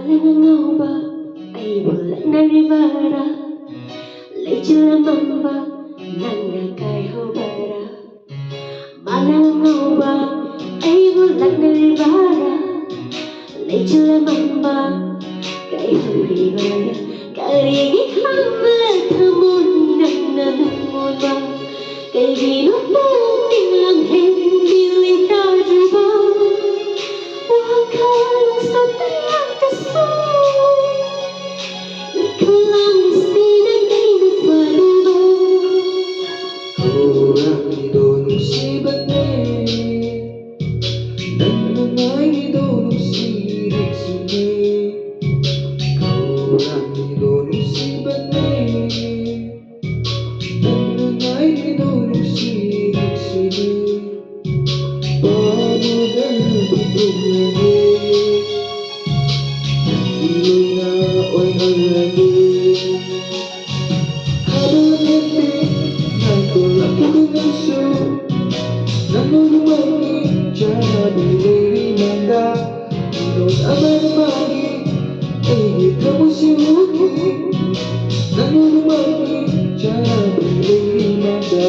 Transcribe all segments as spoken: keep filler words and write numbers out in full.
ꯅꯪꯅ ꯉꯥꯎꯕ ꯑꯩꯕꯨ ꯂꯛꯅꯔꯤꯕꯔꯥ? ꯂꯩꯆꯤꯜ ꯑꯃꯝꯕ ꯅꯪꯅ ꯀꯥꯏꯍꯧꯕꯔꯥ? ꯃꯥꯅ ꯉꯥꯎꯕ ꯑꯩꯕꯨ ꯂꯛꯅꯔꯤꯕꯔꯥ? ꯂꯩꯆꯤꯜ ꯑꯃꯝꯕ ꯀꯥꯏꯍꯧꯔꯤꯕꯔꯥ? ꯀꯔꯤꯒꯤ ꯈꯪꯕ ꯊꯃꯣꯏ ꯅꯪꯅ ꯅꯨꯡꯉꯣꯟꯕ? ꯀꯩꯒꯤꯅꯣ ꯄꯨꯛꯅꯤꯡ ꯂꯝꯍꯦꯟꯕꯤ ꯂꯩꯇꯥꯗ꯭ꯔꯤꯕ? ꯋꯥꯈꯜ ꯅꯨꯡꯁꯤꯠꯇ ꯂꯥꯛꯇꯁꯨ ꯏꯈꯣꯜ ꯂꯥꯡꯂꯤꯁꯤ ꯅꯪ ꯑꯩꯅ ꯐꯔꯤꯕ? ꯈꯧꯔꯥꯡꯂꯤꯗꯣ ꯅꯨꯡꯁꯤꯕꯅꯦ, ꯅꯪꯅ ꯉꯥꯏꯔꯤꯗꯣ ꯅꯨꯡꯁꯤꯔꯤꯛꯁꯤꯅꯦ꯫ ꯈꯧꯔꯥꯡꯂꯤꯗꯣ ꯅꯨꯡꯁꯤꯕꯅꯦ, ꯅꯪꯅ ꯉꯥꯏꯔꯤꯗꯣ ꯅꯨꯡꯁꯤꯔꯤꯛꯁꯤꯅꯦ꯫ ꯄꯥꯝꯃꯨꯗꯅ ꯐꯤꯇꯨꯝꯂꯒꯦ, ꯅꯪꯒꯤ ꯂꯣꯏꯅ ꯑꯣꯏꯍꯜꯂꯒꯦ꯫ ꯍꯥꯏꯕ ꯅꯠꯇꯦ, ꯅꯪ ꯇꯣꯂꯛꯈꯤꯕ ꯅꯪꯁꯨ, ꯅꯪ ꯂꯣꯏꯅꯃꯛꯅꯤ ꯆꯥꯅꯕꯤ ꯂꯩꯔꯤ ꯃꯥꯡꯗ꯫ ꯃꯤꯅꯣꯠ ꯑꯃꯗ ꯃꯥꯒꯤ ꯑꯩꯒꯤ ꯊꯃꯣꯏꯁꯤ ꯍꯨꯈꯤ꯫ ꯅꯪ ꯂꯣꯏꯅꯃꯛꯅꯤ ꯆꯥꯅꯕꯤ ꯂꯩꯔꯤ ꯃꯥꯡꯗ꯫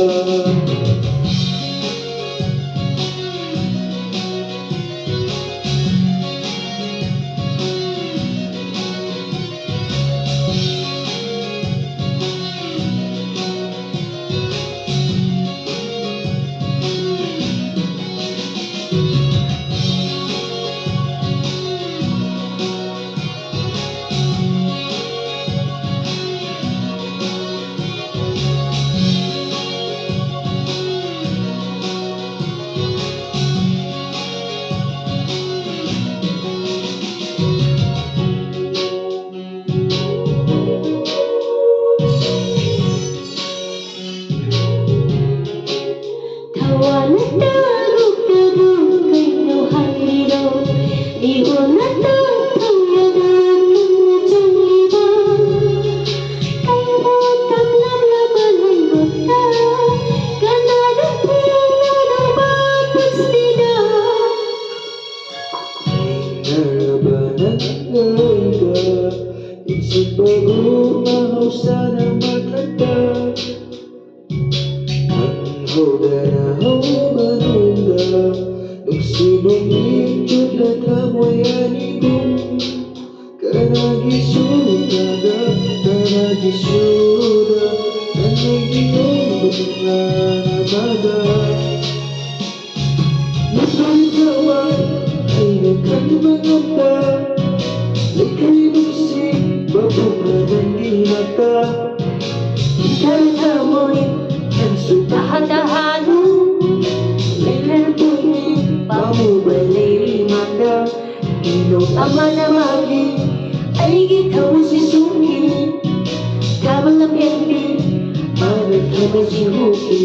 ꯅꯥꯅꯕꯗ ꯅꯈꯣꯏ ꯊꯋꯥꯏ ꯑꯩꯅ ꯈꯟꯕ ꯉꯝꯗ ꯂꯩꯈ꯭ꯔꯦ ꯅꯨꯡꯁꯤꯕ ꯄꯨꯝꯅ ꯅꯪꯒꯤ ꯅꯥꯛꯇ ꯏꯊꯔ ꯊꯃꯣꯏ ꯅꯪꯁꯨ ꯇꯍꯥ ꯇꯍꯥꯅꯨ ꯂꯩꯈ꯭ꯔꯦ ꯄꯨꯛꯅꯤꯡ ꯄꯥꯝꯃꯨꯕ ꯂꯩꯔꯤ ꯃꯥꯡꯗ ꯃꯤꯅꯣꯛ ꯑꯃꯅ ꯃꯥꯒꯤ ꯑꯩꯒꯤ ꯊꯃꯣꯏꯁꯤ ꯁꯨꯝꯈꯤ ꯊꯥꯕ ꯂꯝꯍꯦꯟꯕꯤ ꯃꯥꯅ ꯊꯃꯣꯏꯁꯤ ꯍꯨꯈꯤ